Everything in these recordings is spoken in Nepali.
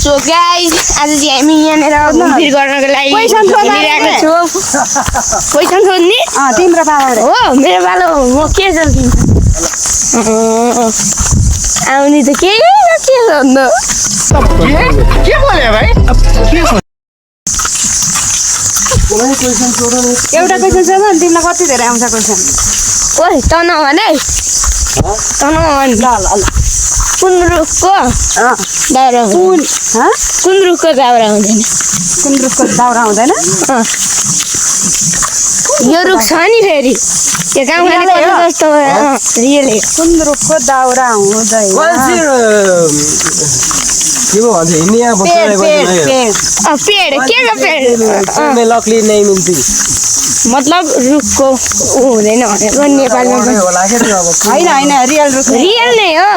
सो गाइस आज चाहिँ हामी यहाँनिर घुमफिर गर्नको लागि हिँडिरहेको छौँ। क्वेसन सोध्ने तिम्रो पालो हो मेरो पालो म के सोधिदिन्छु आउने त के सोध्नु के बोले भाइ एउटा क्वेसन सोध नि तिमीलाई कति धेरै आउँछ क्वेसन ओइ त नभन है त नभन ल कुन रुखको दाउरा कुन कुन रुखको दाउरा हुँदैन कुन रुखको दाउरा हुँदैन यो रुख छ नि फेरि यो गाउँ खाने जस्तो रियलै कुन रुखको दाउरा हुँदैन के भो भन्छ हिँड्ने यहाँ बसिरहेको पेड के को पेड में लकली नहीं मिल्ती मतलब रुखको हुँदैन भनेको नेपालमा होइन होइन रियल रुख रियल नै हो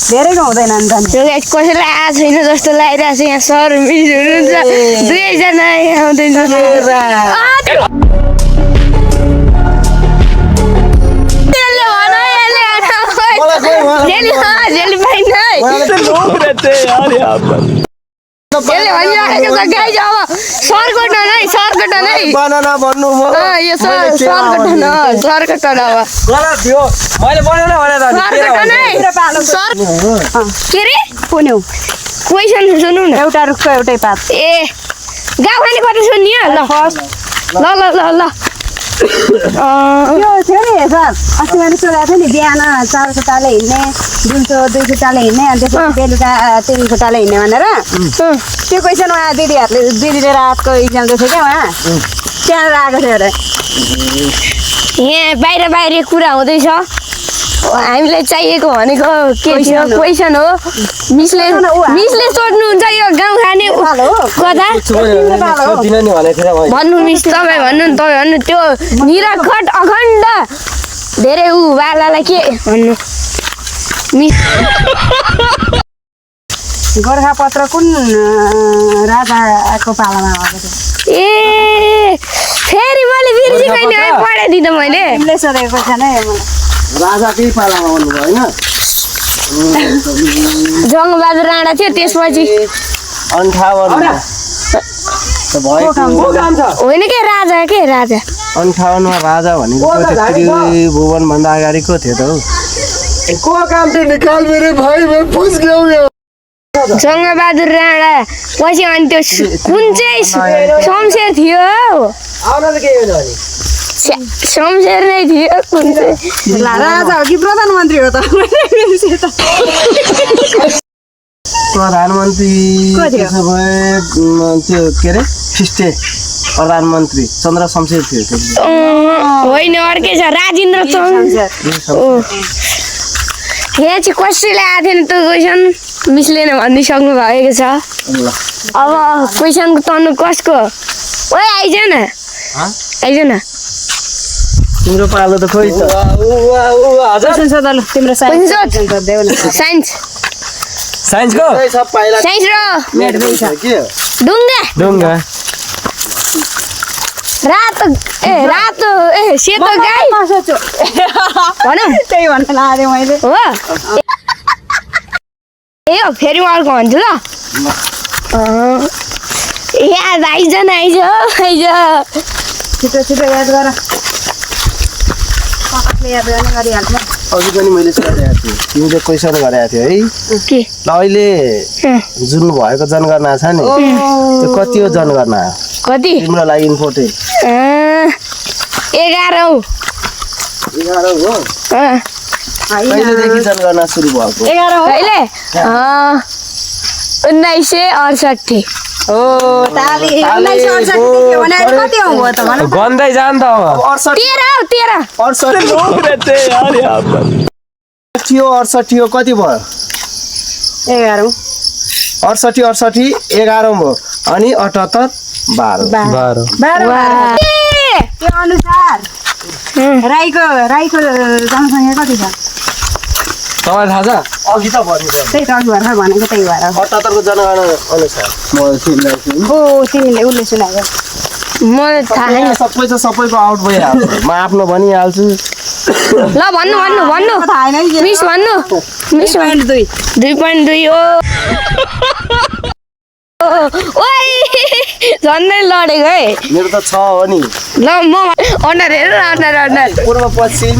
धेरैको हुँदैन नि त कसैलाई आएको छैन जस्तो लागिरहेको छ यहाँ सर मिस हुनुहुन्छ दुवैजना आउँदैन बनाना भन्नु यो सरकटन गलत थियो मैले बनाउन भने के रे कुन हो क्वेसन सुनौ न एउटा रुखको एउटै पात ए गाउँ खाने कता सुन्ने ल ल ल ल ल यो थियो नि सर अस्ति मैले सोधेको थिएँ नि बिहान 4 खुट्टाले हिँड्ने दिउँसो 2 खुट्टाले हिँड्ने अनि त्यसपछि बेलुका 3 खुट्टाले हिँड्ने भनेर त्यो क्वेसन उहाँ दिदीले रातको इक्जाम दिएको थियो क्या उहाँ त्यहाँनिर आएको थियो अरे यहाँ बाहिर कुरा हुँदैछ हामीलाई चाहिएको भनेको के थियो क्वेसन हो मिसले सोध्नुहुन्छ यो गाउँ खाने कता भन्नु मिस तपाईँ भन्नु नि तपाईँ भन्नु त्यो निरखट अखण्ड धेरै बालालाई के भन्नु मिस गोर्खापत्र कुन राजाको पालामा भएको थियो ए फेरि मैले बिर्सिकैन है पढाइदिँदा मैले तिमीले सोधेको क्वेसन है मलाई राजाकै पालामा भन्नुभयो होइन जङ्गबहादुर राणा थियो त्यसपछि 58 होइन के राजा 58 मा राजा भनेको त्रिभुवन भन्दा अगाडिको थियो त को काम चाहिँ निकाल मेरे भाइ मैं फुस गयो जङ्गबहादुर राणा पछि अनि त्यो कुन चाहिँ शमशेर थियो आउन त के हो नि शमशेर नै थियो कुन चाहिँ राजा हो कि प्रधानमन्त्री हो त प्रधानमन्त्री त्यो के अरे फिस्टे प्रधानमन्त्री चन्द्र शमशेर थियो होइन अर्कै छ राजेन्द्र चन्द्र यहाँ चाहिँ कसैलाई आएको थिएन त्यो क्वेसन मिसले नै भनिदिइसक्नु भएको छ अब क्वेसनको तर्नु कसको ओइ आइज न तिम्रो पालो त खोइ त तिम्रो साइन्स साइन्सको साइन्स र ढुङ्गा रातो सेतो गाई भनौँ त्यही भन्न लाग्यो मैले हो ए फेरि म अर्को भन्छु ल याद आइज छिटो याद गर याद गर्ने गरिहाल्छ अघि पनि मैले सोधेको थिएँ तिमीले क्वेसन गरेको थियो है के ल अहिले जुन भएको जनगणना छ नि त्यो कति हो जनगणना कति तिम्रो लागि इम्पोर्टेन्ट 11 हो कहिलेदेखि जनगणना सुरु भएको 11 हो कहिले 1968 हो ताली 1968 देखियो भने कति हो त भन गन्दै जान त 13 थियो 68 हो कति भयो 11 68 11 भयो अनि 78 12 त्यो अनुसार राईको जनसङ्ख्या कति छ तपाईलाई थाहा छ अघि त भन्नु त्यही त अघि भर्खर भनेको त्यही भएर 78 को जनगणना अनुसार तिमीले उसले सुनायो मलाई थाहा छैन सबैको आउट भइहाल्छ म आफ्नो भनिहाल्छु ल भन्नु भन्नु भन्नु थाहा छैन कि मिस भन्नु मिस 2.2 2.2 हो ओइ झन्डै लडेको है मेरो त 6 हो नि ल म अन्डर हेर अन्डर पूर्व पश्चिम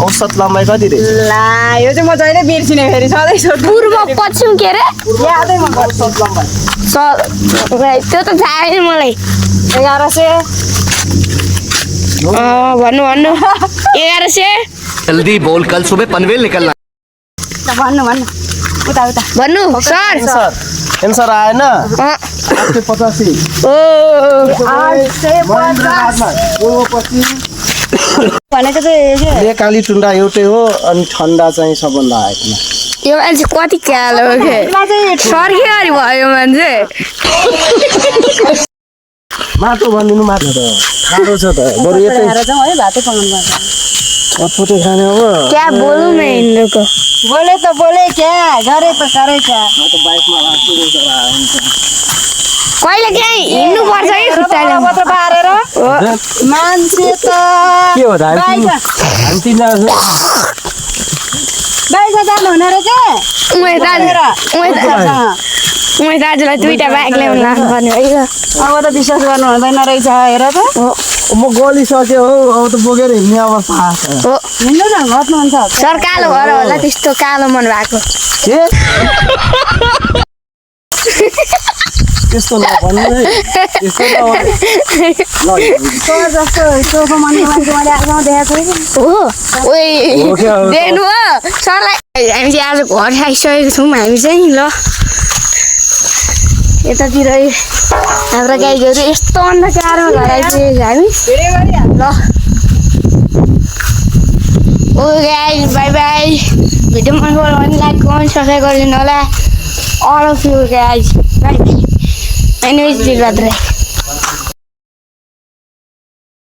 औसत लम्बाइ कति रे ला यो चाहिँ म जहिले बिर्सिने फेरि सधैँ सोध्नु पूर्व पश्चिम के रे यादै म औसत लम्बाइ त्यो त थाहा छैन मलाई 1100 भन्नु भन्नु 1100 जल्दी बोल कल सुबह पनवेल निकलना भन्नु भन्नु उता उता भन्नु सर एन्सर आएन अँ, 85 ओ पूर्व पश्चिम भनेको चाहिँ ले काली टुन्डा एउटै हो अनि ठन्डा चाहिँ सबभन्दा आएकोमा यो मान्छे कति क्यालो के सर्के गरी भयो मान्छे माटो भनिदिनु माटो त साह्रो छ त बरु यतै खाएर जाउँ है भातै पकाउनु पर्छ चटपटे खाने हो क्या बोलूं मैं इन लोग को बोले त बोले क्या गरे त गरे क्या म त बाइकमा राख्छु कहिले काहीँ हिँड्नु पर्छ कि खुट्टाले मात्र पारेर मान्छे त के हो त हामी तिनजना बाइकमा जानु हुने रहेछ उमै दाजुलाई दुईटा बाइक ल्याउनु लानुपर्ने है अब त विश्वास गर्नु हुँदैन रहेछ हेर त म गलिसक्यो हौ अब त बोकेर हिँड्ने अवस्था आएको छ हो हिँड्नु न घट्नुहुन्छ सर कालो भएर होला त्यस्तो कालो मन भएको के त्यस्तो नभन्नु है त्यस्तो नभन्नु सर जस्तो सोको मान्छे मैले आफूमा देखाएको थिएँ हो ओइ हो क्या हो त? देख्नु हो सरलाई हामी चाहिँ आज घर आइसकेको छौँ हामी चाहिँ ल यतातिर हाम्रो गाईहरू यस्तो अन्धकारमा घर आइपुगेको हामी ल oh guys bye bye video मन पऱ्यो भने लाइक कमेन्ट सब्सक्राइब गरिदिनु होला all of you guys bye anyways